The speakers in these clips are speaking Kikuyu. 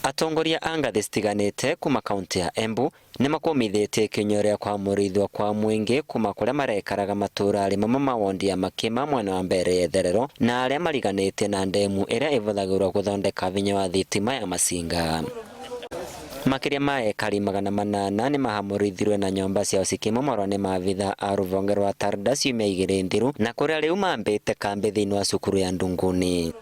Atongoria a ngathĩ citiganĩte kuma kaunti ya Embu nĩmakumithitie ikinya rĩa kwamũrithwo kwa mũingĩ kuma kũrĩa marekaraga matũra mamwe ma wondi ya Makima mwena wa mbere ya itherero na arĩa mariganĩtie na ndemu ĩrĩa ĩhũthagĩrwo gũthondeka vinya wa thitima ya Masinga. Makĩria ma ekari 800 nĩmahamũrithirio na nyũmba ciao cikĩmomorwo nĩ maabitha a rũhonge rwa Tarda ciumia 2 thiru na kũrĩa rĩu mambĩte kambĩ thĩinĩ wa cukuru ya Ndunguni.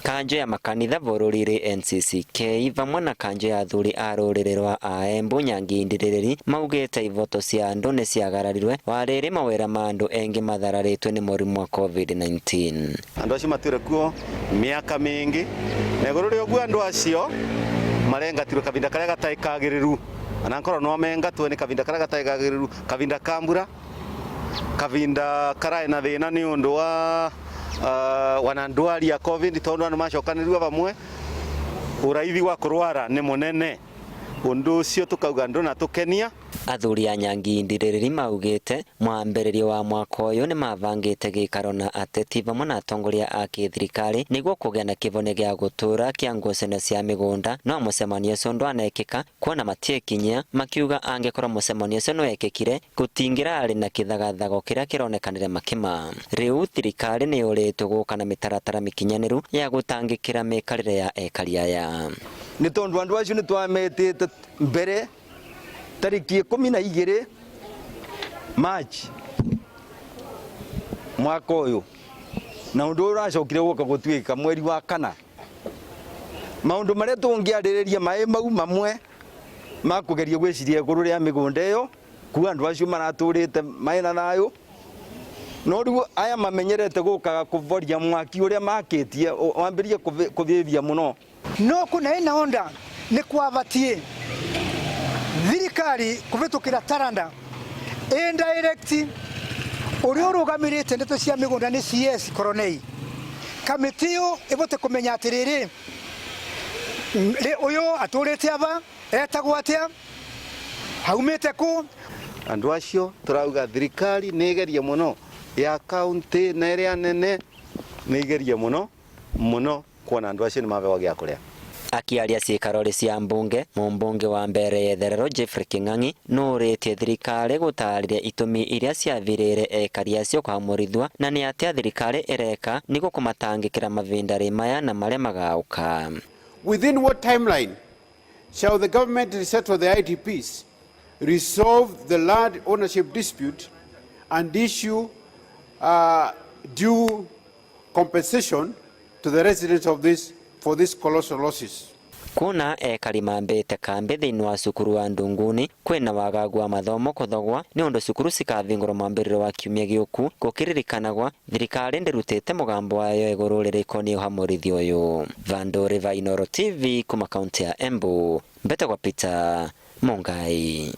Kanjo ya makanitha bũrũri-inĩ NCCK vamwe na kanjo ya athuri a rũrĩrĩ rwa Aembu Nyangi Ndirĩrĩri maugĩte ivoto cia andũ nĩ ciagararirwe warĩrĩ mawĩra ma andũ engĩ mathararĩtwe nĩ mũrimũ wa COVID-19. Andũ acio matwire kuo mĩaka mĩingĩ na igũrũ rĩa ũguo andũ acio marengatirwe kavinda karia gatarĩ kagĩrĩru, ona nkorwo no mengatwe nĩ kavinda karia gatarĩ kagĩrĩru, kavinda ka mbura, kavinda karaĩ na thĩna nĩ ũndũ wa wana ndwari ya COVID, tondu andu macokanĩrue vamwe uraithi wa kurwara nĩ munene. Undu ucio tukauga nduna tukenia. Athuri a Nyangi Ndirĩrĩri maugĩte mwambĩrĩrio wa mwaka ũyũ nĩmabangĩte gĩikaro na ateti vamwe na atongoria a kĩthirikari nĩguo kũgĩa na kĩvonia gĩa gũtũra kĩa ngucanio cia mĩgũnda, no mũcemanio ũcio ndwanekĩka kuona matiekinyia, makiuga angĩkorwo mũcemanio ũcio nĩwekĩkire gũtingĩrarĩ na kĩthagathago kĩrĩa kĩronekanire Makima. Rĩu thirikari nĩyũrĩtwo gũka na mĩtaratara mĩkinyanĩru ya gũtangĩkĩra mĩikarĩre ya ekari aya. Nĩ tondũ andũ acio nĩ twametĩte mbere tarĩki 12 March mwaka ũyũ, na ũndũ ũyũ ũracokire gũka gũtuĩka mweri wa 4. Maũndũ marĩa tũngĩarĩrĩria maĩ mau mamwe ma kũgeria gwĩciria igũrũ rĩa mĩgũnda ĩyo, kuga andũ acio maratũrĩte maĩ na thayũ, no rĩu aya mamenyerete gũkaga kũvoria mwaki ũrĩa makĩtie wambĩrĩrie kũvĩvia mũno. No kuna ina onda nĩ kwabatie thirikari kũvĩtũkĩra taranda indirect ũrĩa ũrũgamĩrĩte ndeto cia mĩgũnda nĩ CS Koronei, kamĩtĩ ĩyo ĩbote kũmenya atĩrĩrĩ, ũyũ atũrĩte aba, etagwo atĩa, haumĩte kũ. Andũ acio tũrauga thirikari nĩ ĩgerie mũno ya kaunti na ĩrĩa nene nĩ igerie mũno mũno kuona andũ acio nĩ mabewa gĩa kũrĩa. Akiaria ciikarori cia mbunge, mũmbunge wa mbere ya itherero Jeffrey King'ang'i nũũrĩtie thirikari gũtarĩria itũmi iria ciathirĩire ekari acio kwamũrithwa na nĩ atĩa thirikari ĩreka nĩguo kũmatangĩkĩra mavinda maya na marĩa magauka. Within what timeline shall the government resettle the IDPs, resolve the land ownership dispute and issue due compensation to the residents of this for these colossal losses? Kuna ekari mambĩte kambĩ thĩinĩ wa cukuru wa Ndunguni kwĩna wagagu wa mathomo kũthogwa nĩ ũndũ cukuru cikavingũrwo mwambĩrĩrio wa kiumia gĩũku gũkĩririkanagwa thirikari ndĩrutĩte mũgambo wayo igũrũ rĩrĩkoniĩ ũhamũrithio ũyũ. Vandũ va Inooro TV kuma kaunti ya Embu, mbetagwa Peter Mungai.